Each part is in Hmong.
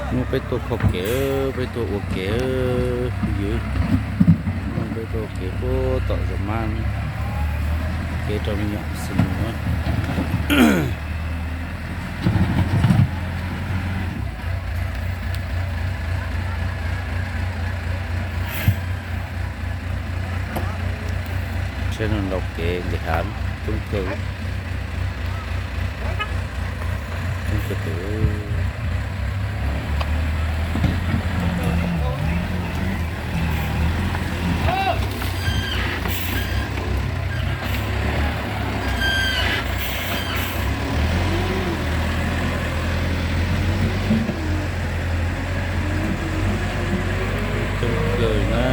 Hnub peb tuaj kho kev, peb tuaj ua kev, phooj ywg. Hnub peb tuaj ua kev puag tom zos mab, kev rau me nyuam xwb. Saib no nrau kev nqis hav, coob kawg, coob kawg. Coob kawg na,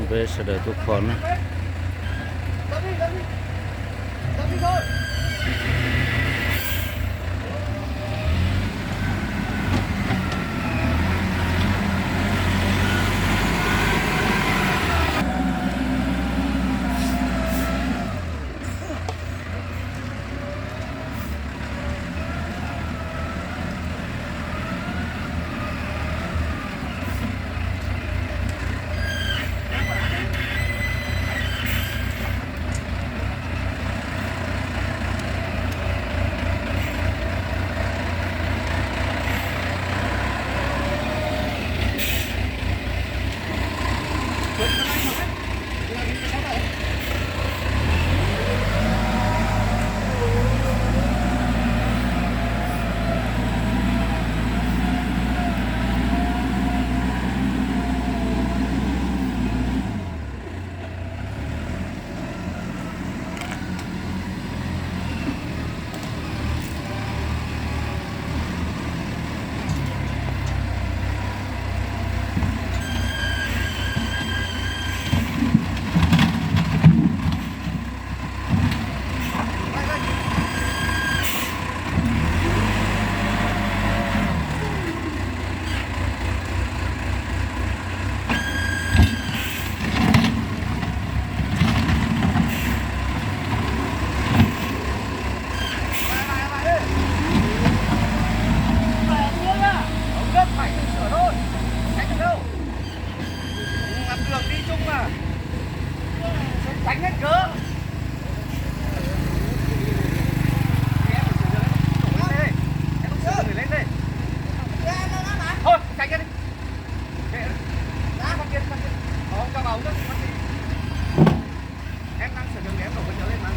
peb sawv daws tuaj kho na. Ngắm đường đi chung mà. Tránh hết cớ. Em không sửa đường để lên đây. Em không sửa đường để lên đây. Thôi, tránh ra đi. Kệ nó. Phát điên, phát điên. Có cho vào rất phát điên. Em đang sửa đường để em đổ cái chợ lên mà.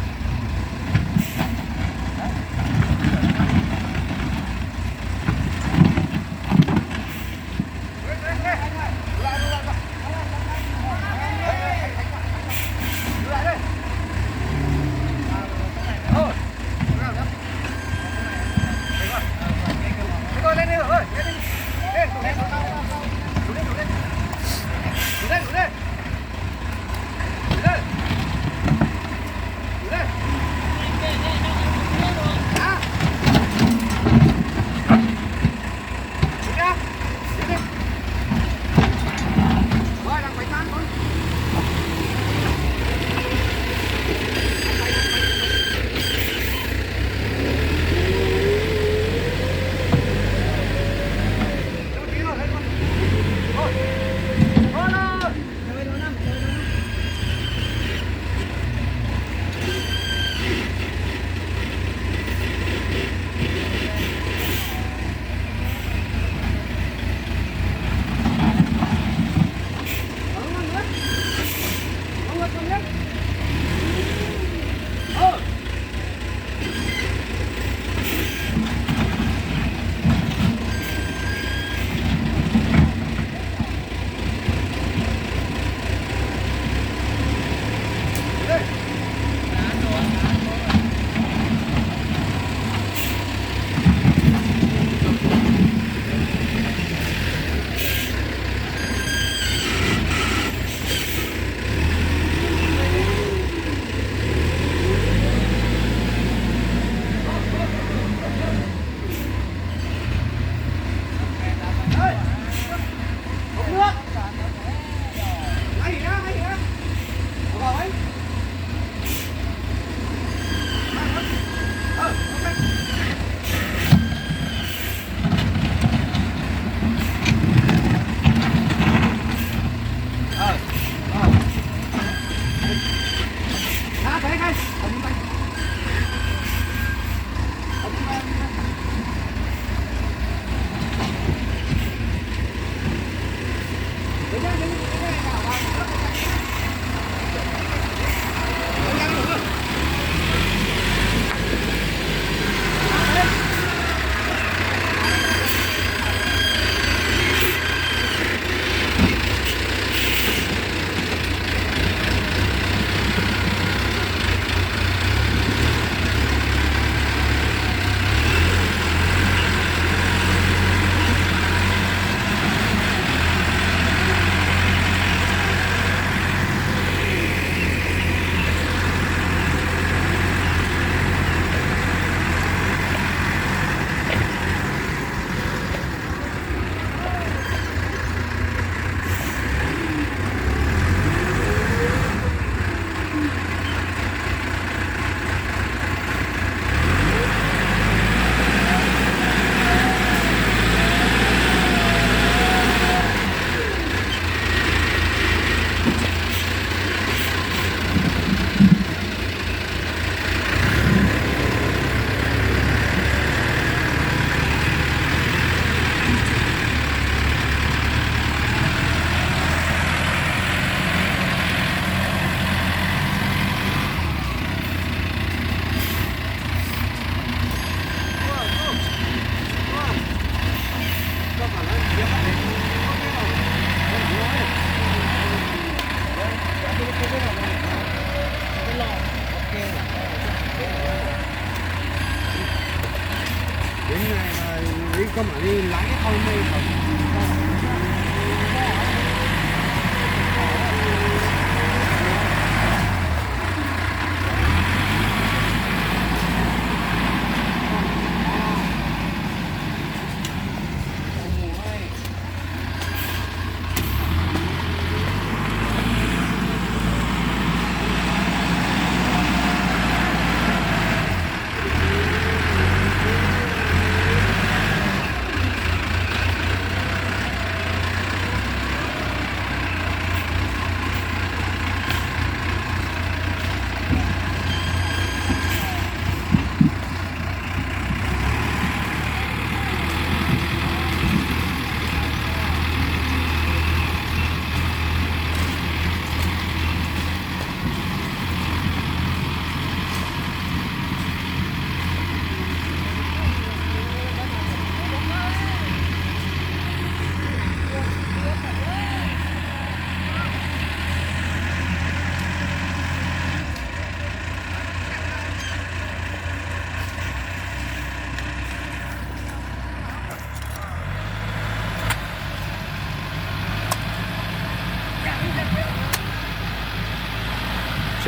Seb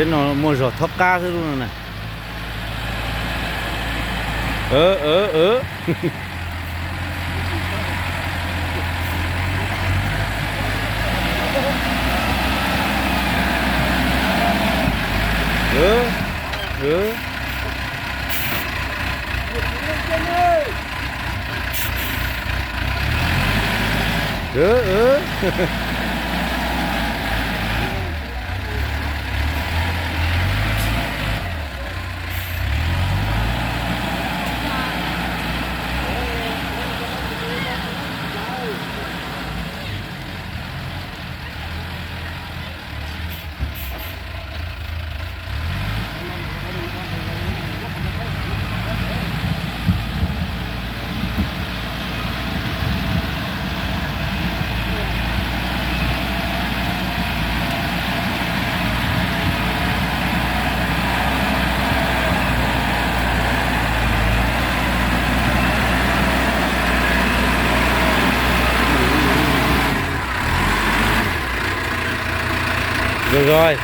no muaj zog thob qab xwb lub no na. Rồi rồi.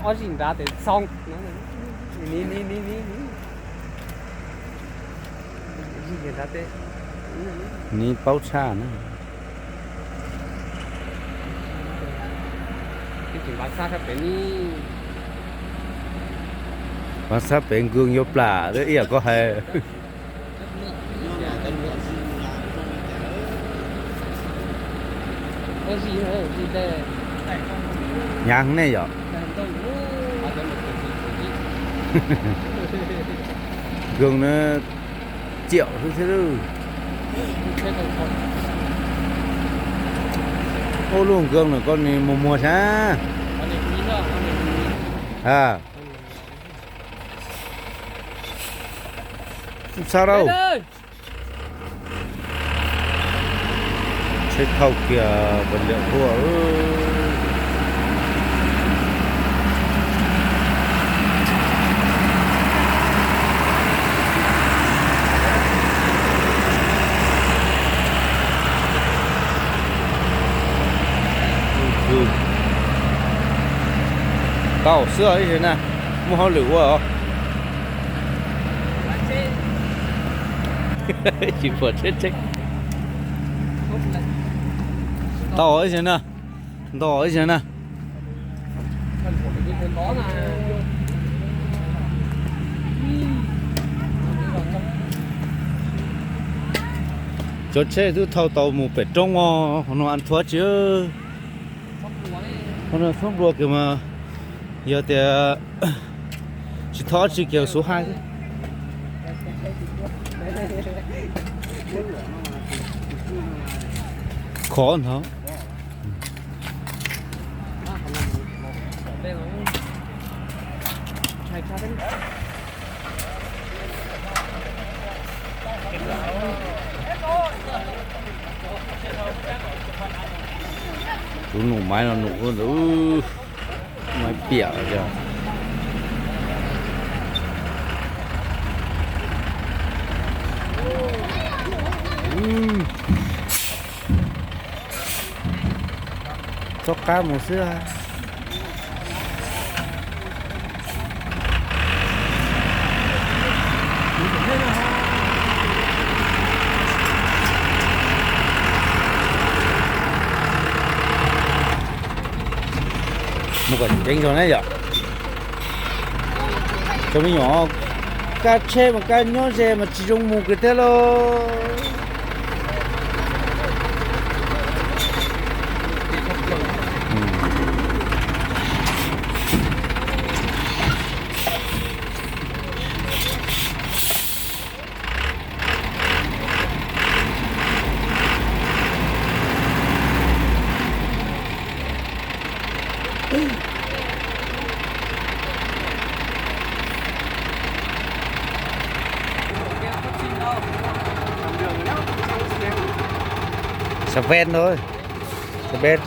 Ob zim nrad tes txoo. Ni paub tshaj na. Pav xab pem nkoog yuav plam ib yam koj hais. Hnyav nej yom. Nkoog na, ciam xwb thiab. Ub, lub nkoog no koj ni muag muag sab. A, xab rau. Tsheb thauj kiag vaj liam tuaj. Tau xwb ib zaug na, muaj hauj lwm ua os. Tsis pom tsheb tsheb. Tau ib zaug na, nto ib zaug na. Cov tsheb twb thauj tau mus pem roob os, qhov no an thuav tsis. Qhov no txhob nplua kiag mas yog tias tsis thov tsis kiag xuv hais xwb. Khov ntawd. Tus num maiv no num ua ntawd, maiv piam os. Txhob qab mus xwb. Mus kom ceev zog na yom. Cov me nyuam, kab tsheb mas kab nyob ze mas tsis zoo mus kiag thiab lauj. Xab peb thôi. Xab peb.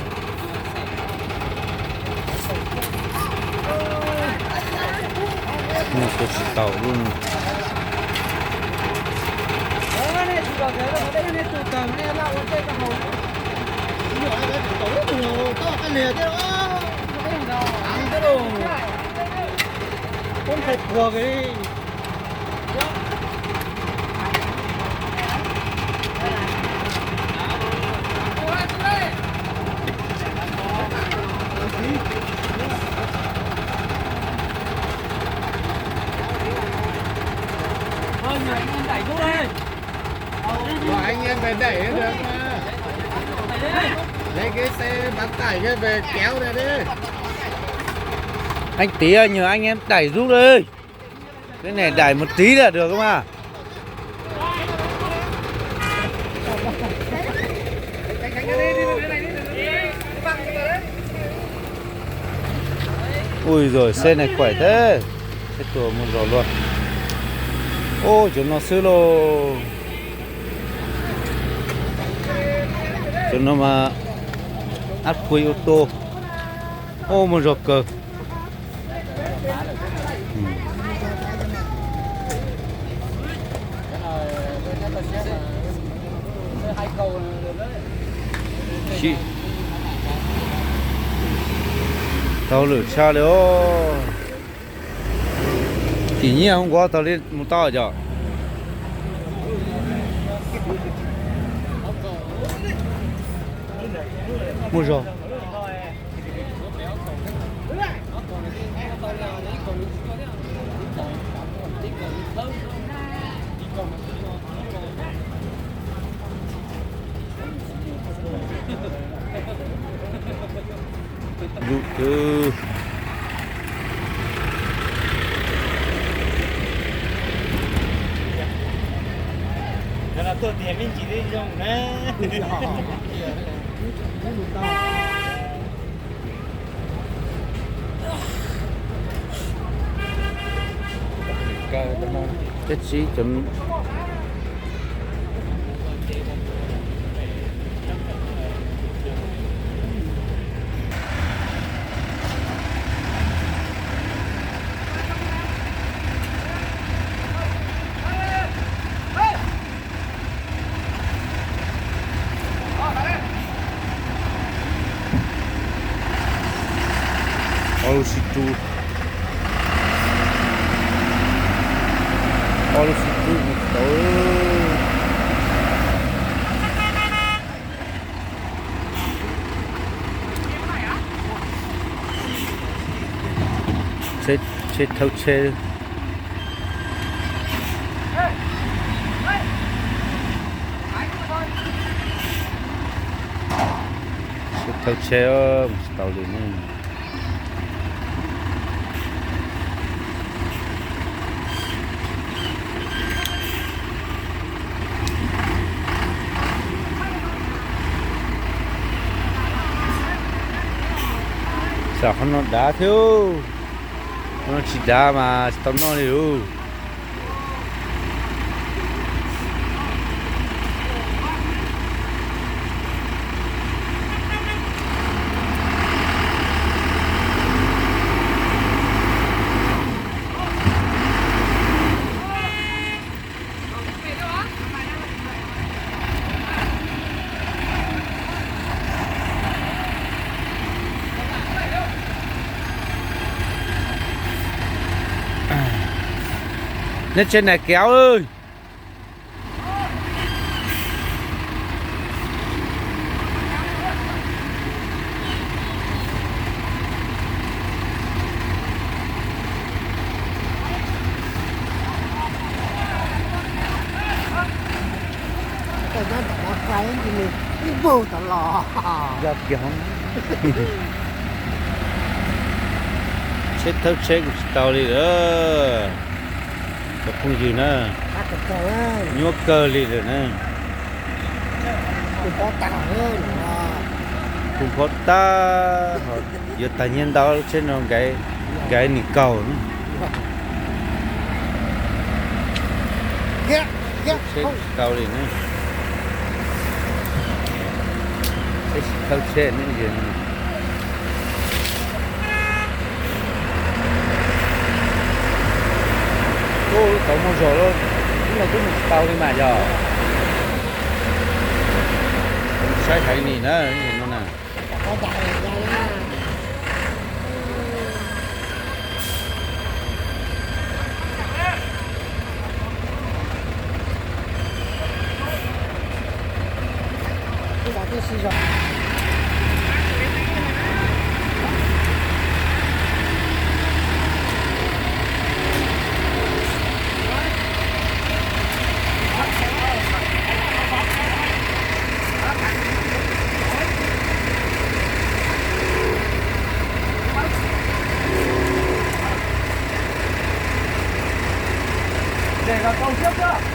Mus kuj tsis tau lub. Anh em phải đẩy được mà. Lấy cái xe bán tải kia về kéo ra đi. Anh Tý ơi, nhờ anh em đẩy giúp đây. Cái này đẩy một tí là được không ạ? Ui rồi, xe này khỏe thế. Xe tua mus zog luaj. Ua cov no xwb lauj. Cov no mas áp quy ô tô. Ua mus zog kawg. Tau lwm tshaj li os. Tim nyiaj hoob kuav tau li mus tau cov. Muaj zog. Lub twg. Cov no tuaj tias me ntsis li zoo na. Cov no, cov tsis cov Ob lub sib rub. Ob lub sib rub tsis tau. Tsheb, tsheb thawb tsheb. Tsheb thawb tsheb mus tsis tau li ne. Xav qhov no dav thiab, qhov no tsis dav mas tsis tau noj li lauj. Neb tsev nais kev. Koj nyob ntawm no koj ib ntsis mus ib npaug tom los. Yog kiag hov. Tsheb thawb tsheb kuj tsis tau li lawm. Cov phooj ywg na, nyuaj kawg li lawm na. Kuj phob tag, ho yuav tag nyiaj ntau lub tsheb no nkaiv, nkaiv nim kaug. Tsheb tsis tau li ne. Peb sib thawb tsheb ne. Ub, lub tod muaj zog lawm, lub no twb mus tsis tau li mas yog. Saib haiv nim na, no na. Ces los rau siab xwb.